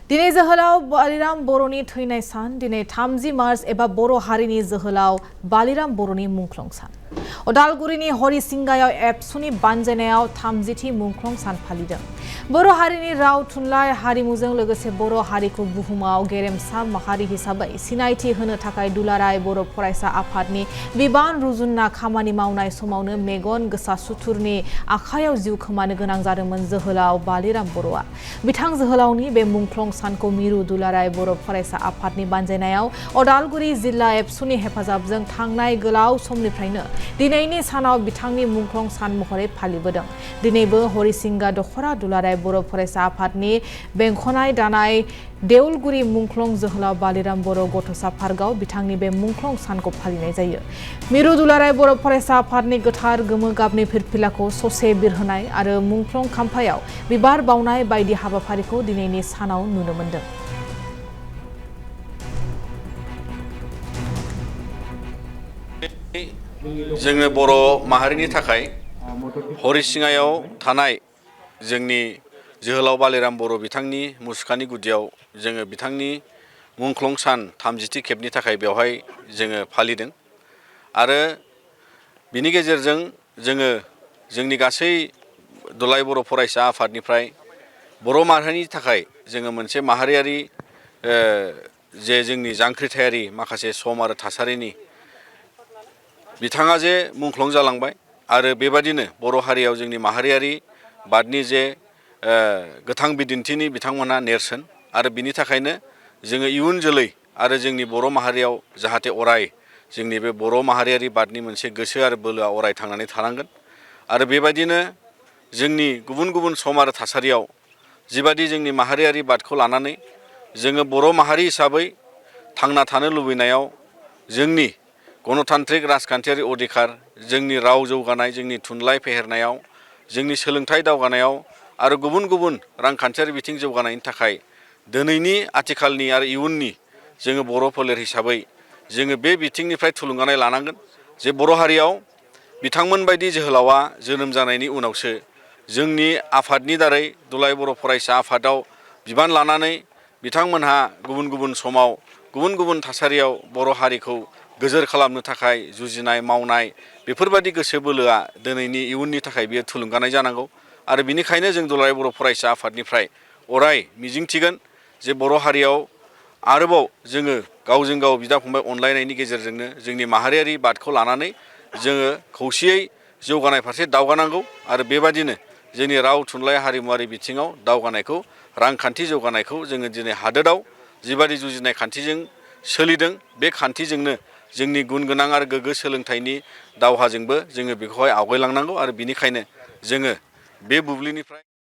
दिनै जोहोलाव बालिराम बर'नि थैनाय सान दिनै 30 मार्च एबा बर' हारिनि जोहोलाव बालिराम बर'नि मुंख्लं सान। उदालगुरिनि हरिसिंगायाव एबसुनि बानजायनायाव 30थि मुंख्लं सान फालिदों। बर' हारिनि राव थुनलाइ हारिमुजों लोगोसे बर' हारिखौ बुहुमाव गेरेमसा माहारि हिसाबै सिनायथि होनो थाखाय दुलाराय बर' फरायसा आफादनि बिबान रुजुनना खामानि मावनाय समावनो मेगन गोसा सुथुरनि आखायाव जिउ खोमानो गोनां जादोंमोन जोहोलाव बालिराम बर'आ। बिथां जोहोलावनि बे मुंख्लं सानखौ मिरु दुलाराय बर' फरायसा आफादनि बानजायनायाव उदालगुरि जिल्ला एबसुनि हेफाजाबजों थांनाय गोलाव समनिफ्रायनो दिनैनि सानाव बिथांनि मुंख्लं सान महरै फालिबोदों। दिनैबो हरिसिंगा दखरा दुलाराय बर' फरायसा आफादनि बेंखनाय दानाय देउलगुरि मुंख्लं जोहोलाव बालिराम बर' गथ'सा पार्कआव बिथांनि बे मुंख्लं सानखौ फालिनाय जायो। मिरु दुलाराय बर' फरायसा आफादनि गोथार गोमो गाबनि फिरफिलाखौ ससे बिरहोनाय आरो मुंख्लं खाम्फायाव बिबार बावनाय बायदि हाबाफारिखौ दिनैनि सानाव नुनो मोन्दों। जोङो बर' माहारिनि थाखाय हरिसिंगायाव थानाय जोंनि जोहोलाव बालिराम बर' बिथांनि मुसुखानि गुदियाव जोङो बिथांनि मुंख्लं सान 30थि खेबनि थाखाय बेवहाय जोङो फालिदों आरो बिनि गेजेरजों जोङो जोंनि गासै दुलाराय बर' फरायसा आफादनिफ्राय बर' माहारिनि थाखाय जोङो मोनसे माहारियारि जे जोंनि जांख्रिथायारि माखासे सम आरो थासारिनि बिथाङा जे मुंख्लं जालांबाय आरो बेबादिनो बर' हारियाव जोंनि माहारियारि बादनि जे गोथां बिदिन्थिनि बिथांमोनहा नेरसोन आरो बिनि थाखायनो जोङो इयुन जोलै आरो जोंनि बर' माहारियाव जाहाथे अराय जोंनि बे बर' माहारियारि बादनि मोनसे गोसो आरो बोलोआ अराय थांनानै थानांगोन आरो बेबायदिनो जोंनि गुबुन गुबुन सम आरो थासारियाव जिबादि जोंनि माहारियारि बादखौ लानानै जोङो बर' माहारि हिसाबै थांना थानो लुबैनायाव जोंनि गणतान्त्रिक राजखान्थियारि अधिकार जोंनि राव जौगानाय जोंनि थुनलाइ फेहेरनायाव जोंनि सोलोंथाइ दावगानायाव आरो गुबुन गुबुन रांखान्थियारि बिथिं जौगानायनि थाखाय दिनैनि आथिखालनि आरो इयुननि जोङो बर' फोलेर हिसाबै जोङो बे बिथिंनिफ्राय थुलुंगानाय लानांगोन जे बर' हारियाव बिथांमोन बायदि जोहोलावा जोनोम जानायनि उनावसो जोंनि आफादनि दारै दुलाराय बर' फरायसा आफादाव बिबान लानानै बिथांमोनहा गुबुन गुबुन समाव गुबुन गुबुन थासारियाव बर' हारिखौ गोजोर खालामनो थाखाय जुजिनाय मावनाय बेफोरबायदि गोसो बोलोआ दिनैनि इयुननि थाखाय बियो थुलुंगानाय जानांगौ आरो बिनिखायनो जों दुलाराय बर' फरायसा आफादनिफ्राय अराय मिजिंथिगोन जे बर' हारियाव आरोबाव जोङो गावजों गाव बिदा फंबाय अनलायनायनि गेजेरजोंनो जोंनि माहारियारि बादखौ लानानै जोङो खौसेयै जौगानाय फारसे दावगानांगौ आरो बेबादिनो जोंनि राव थुनलाइ हारिमुवारि बिथिङाव दावगानायखौ रांखान्थि जौगानायखौ जोङो दिनै हादोराव जिबादि जुजिनाय खान्थिजों सोलिदों बे खान्थिजोंनो जोंनि गुन गोनां आरो गोग्गो सोलोंथाइनि दावहाजोंबो जोङो बेखौहाय आवगायलांनांगौ आरो बिनिखायनो जोङो बे बुब्लिनिफ्राय